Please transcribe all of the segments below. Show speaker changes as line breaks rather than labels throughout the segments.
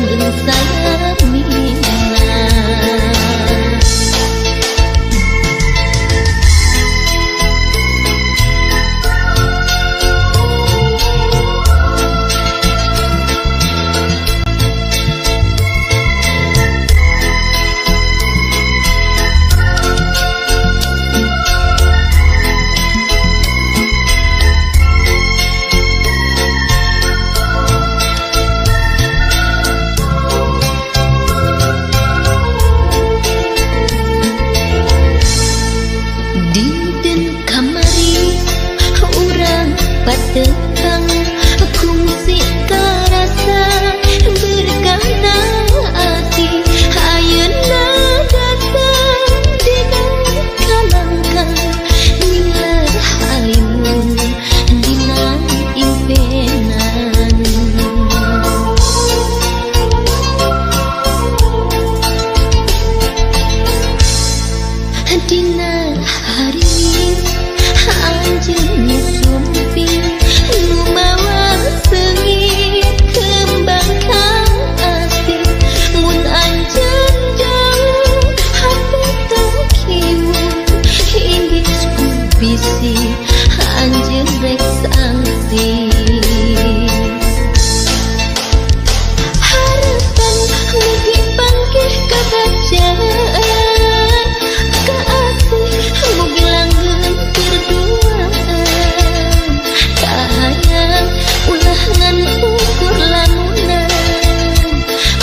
langgeng salamina. Dinten kamari urang patepang kungsi karasa berkahna ati ayeuna datang dina kalangkang nilar halimun dina impenan. Dina hari anjeun sumping nu mawa seungit kembang kasih mun anjeun jauh hate takiwu inggis ku bisi anjeun rek sangsi. Harapan mugi panggih kabacaan mugi langgeng berduaan kahayang ulah ngan ukur lamunan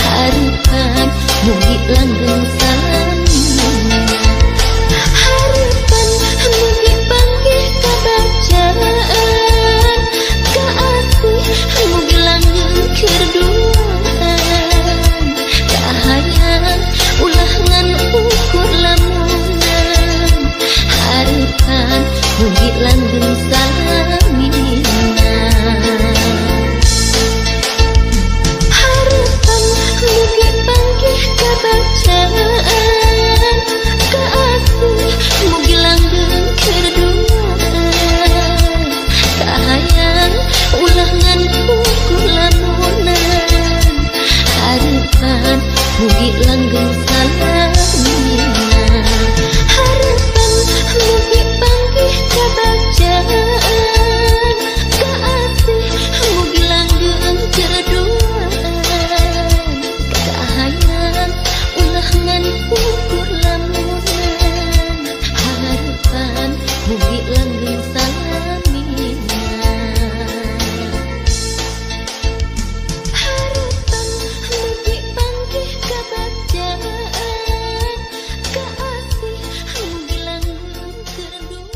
harapan mugi langgeng salamina. Harapan mugi panggih kabacaan kaasih mugi langgeng berduaan kahayang ulah ngan ukur lamunan harapan mugi langgeng salamina. Harapan mugi panggih kabacaan kaasih mugi langgeng kerduaan kahayang ulah ngan ukur lamunan harapan mugi langgeng salamina. Harapan mugi panggih kabacaan kaasih mugi langgeng kerduaan kahayang ulah ngan ukur lamunan harapan mugi langgeng salamina. Harapan mugi panggih kabacaan kaasih mugi langgeng kerduaan.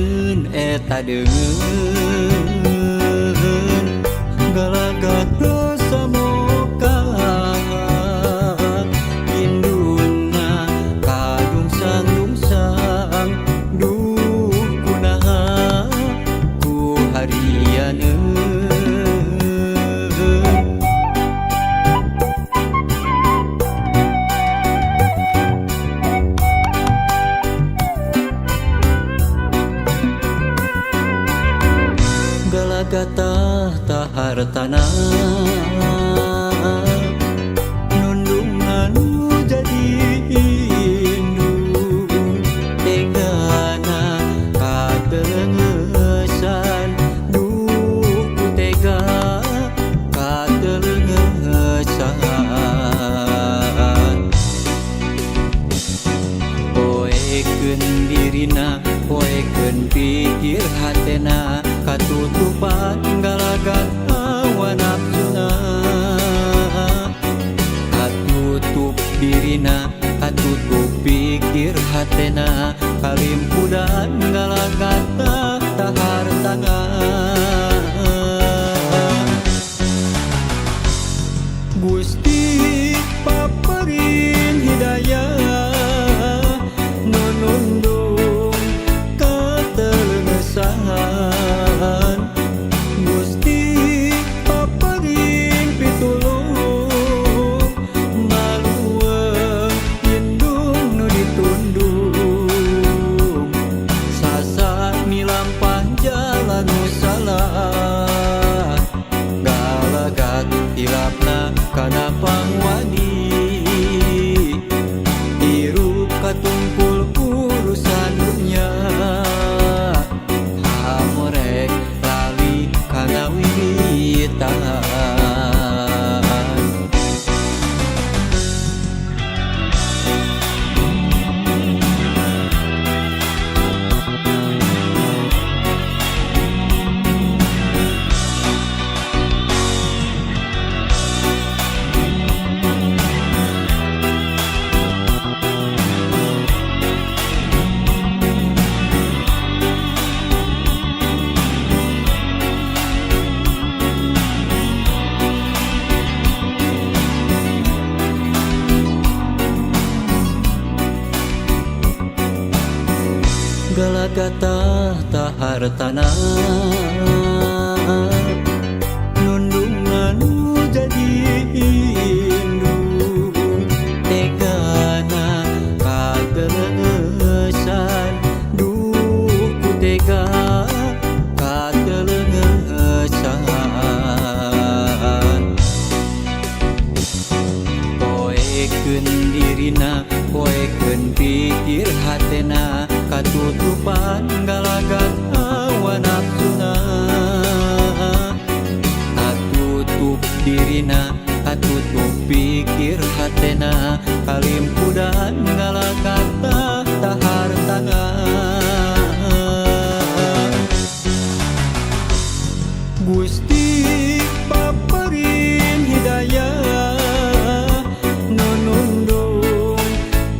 Deungeun eta deungeun galagat rasa moka induna kadungsang-dungsang duh kunaha ku harianeun. Galagatah tahartana nundungan jadi indung tegana katelengesan duh ku tega katelengesan. Poekeun dirina poekeun pikir hatena katutupan galagat hawa nafsuna. Katutup dirina katutup pikir hatena kalimpudan galagat tahartana. Gusti paparin hidayah nu nundung katelengesan. Gusti paparin pitulung maluweung indung nu ditundung sasa milampah jalan nu salah galagat hilapna kana pangwani hirup katumpul urusan dunya hamorek lali kana wiwitan. Galagatah tahartana nundungan jadi indung tegana katelengesan duh ku tega katelengesan. Poekeun dirina poekeun pikir hatena katutupan galagat hawa nafsuna. Katutup dirina katutup pikir hatena kalimpudan galagat tahartana. Gusti paparin hidayah nu nundung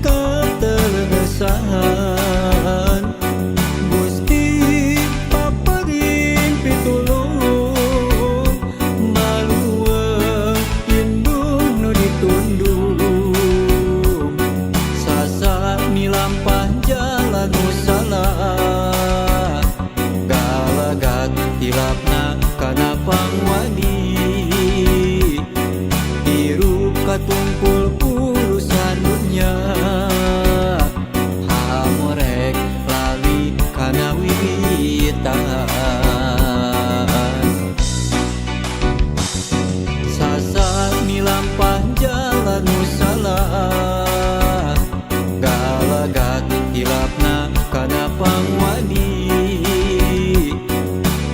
katelengesan. Gusti paparin pitulung maluweung indung nu ditundung sasa milampah jalan nu salah galagat hilapna kana pangwani hirup katumpul urusan dunya hamorek lali kana wiwitan. Sasa milampah jalan nu salah galagat hilapna kana pangwani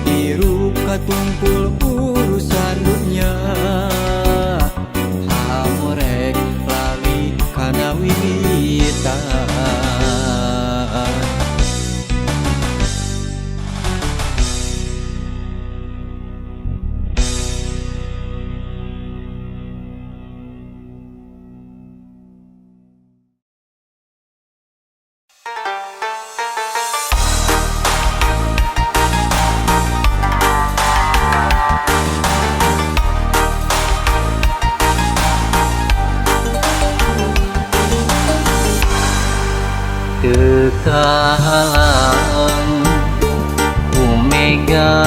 hirup katumpul urusan dunya hamorek lali kana wiwitan. Kahalang ku mega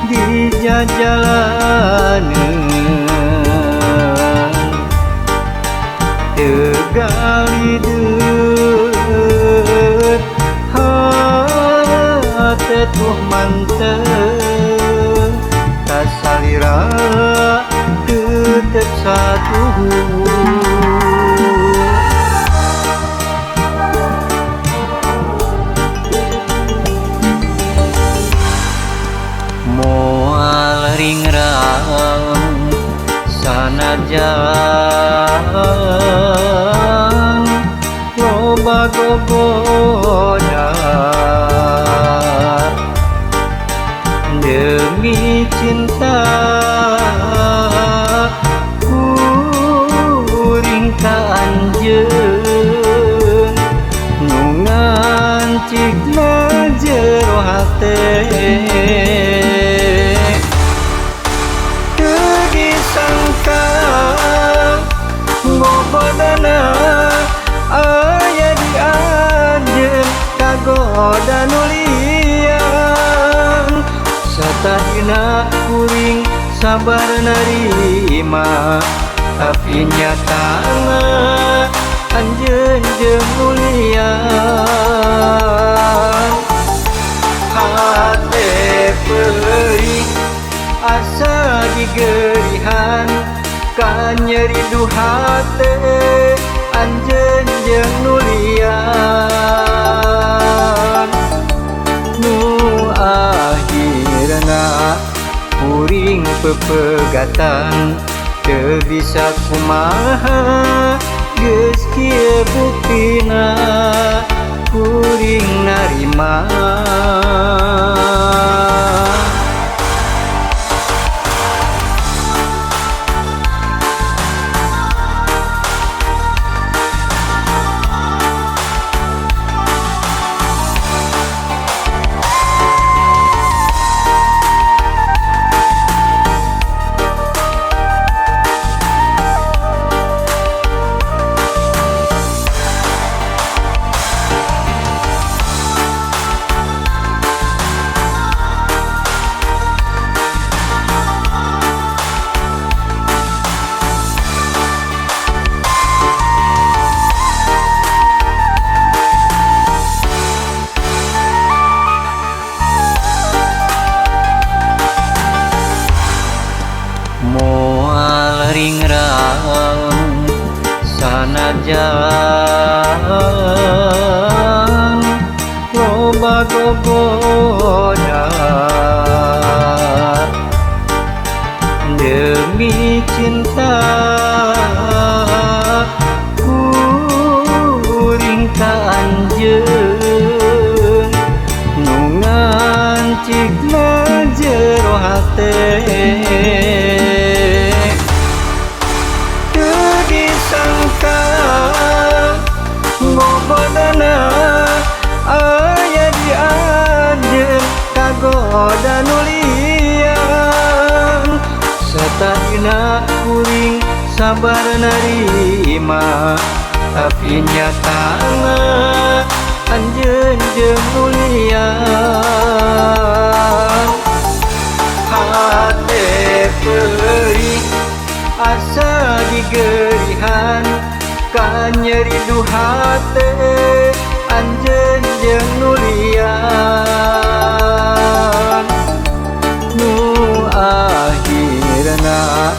di jajalaneun Tegal hideut hate tuh mantep kasalira tetep satuhu. Moal ringrang sanajan loba gogoda demi cinta kuring ka anjeun nu ngancikna jero hate. Disangka ngogodana aya di anjeun kagoda nu lian satadina kuring sabar narima tapi nyatana anjeun jeung nu lian. Hate peurih asa digerihan kanyeri hate anjeun jeung nu lian nu akhirna kuring pepegatan teu bisa kumaha geus kieu buktina kuring narima. Moal ringrang sanajan loba gogoda demi cinta kuring ka anjeun nu ngancikna jero hate. Disangka ngogodana aya di anjeun kagoda nu lian satadina kuring sabar narima tapi nyatana anjeun jeung nu lian. Hate peurih asa digerihan kanyeri hate anjeun jeung nu lian nu akhirna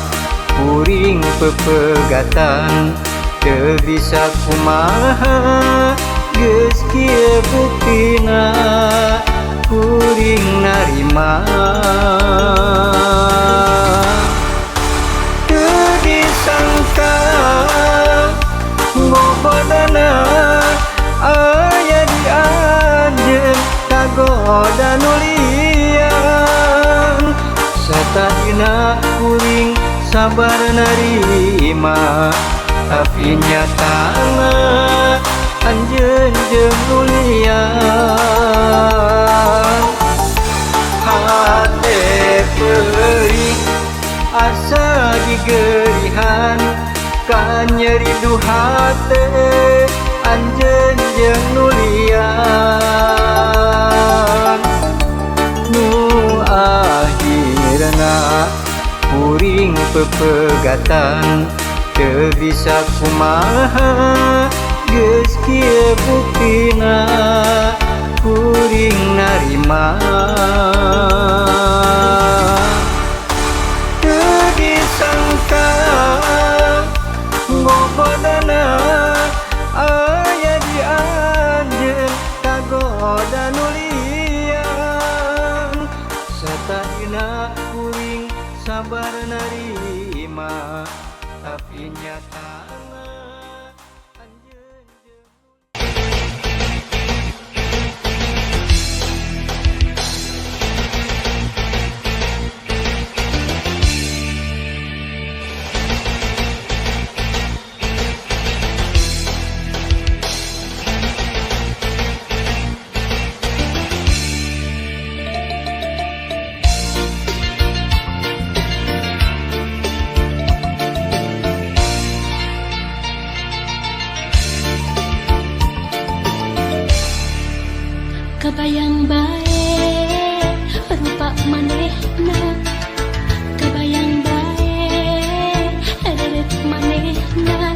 kuring pepegatan teu bisa kumaha geus kieu buktina kuring narima. Disangka ngogodana aya di anjeun kagoda nu lian satadina kuring sabar narima tapi nyatana anjeun jeung nu lian. Hate peurih asa digerihan kanyeri hate. Pegatan teu bisa kumaha, geus kieu buktina kuring narima. Teu disangka ngogodana aya di anjeun, kagoda nu lian. Satadina kuring sabar narima, tapi nyatana anjeun jeung
Kabayang bae rupa manehna, kabayang bae reret manehna.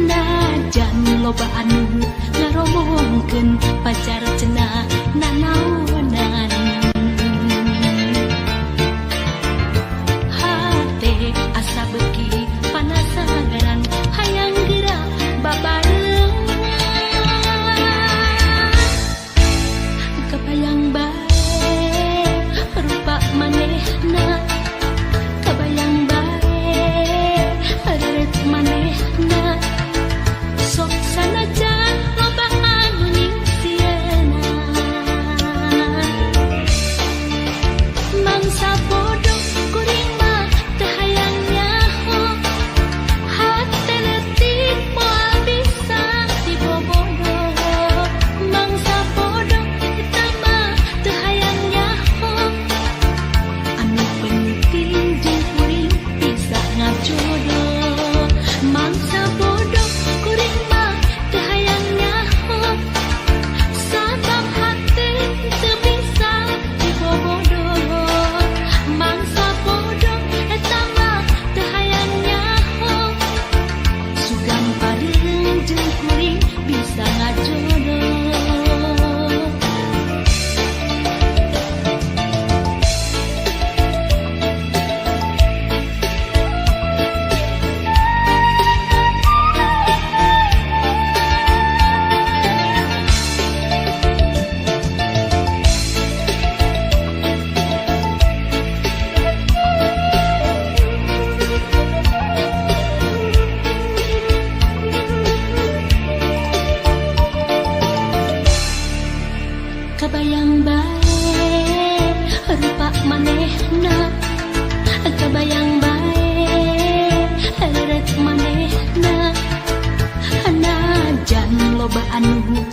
Najan loba anu ngaromongkeun pacar cenah nanaonan, hate asa beuki panasaran, hayang geura babarengan. Kabayang bae rupa manehna, kabayang bae reret manehna. Sok sanajan loba anu nyingsieunan, mangsa bodoh kuring mah teu hayang nyaho. Hate leutik moal bisa dibobodo. Mangsa bodoh eta mah teu hayang nyaho. Anu penting jeung kuring bisa ngajodoh. Mangsa bodoh kuring mah teu hayang nyaho, sabab hate teu bisa dibobodo. Mangsa bodoh eta mah teu hayang nyaho. Sugan bareng jeung kuring bisa ngajodoh. Kabayang bae rupa manehna, kabayang bae reret manehna. Najan loba anu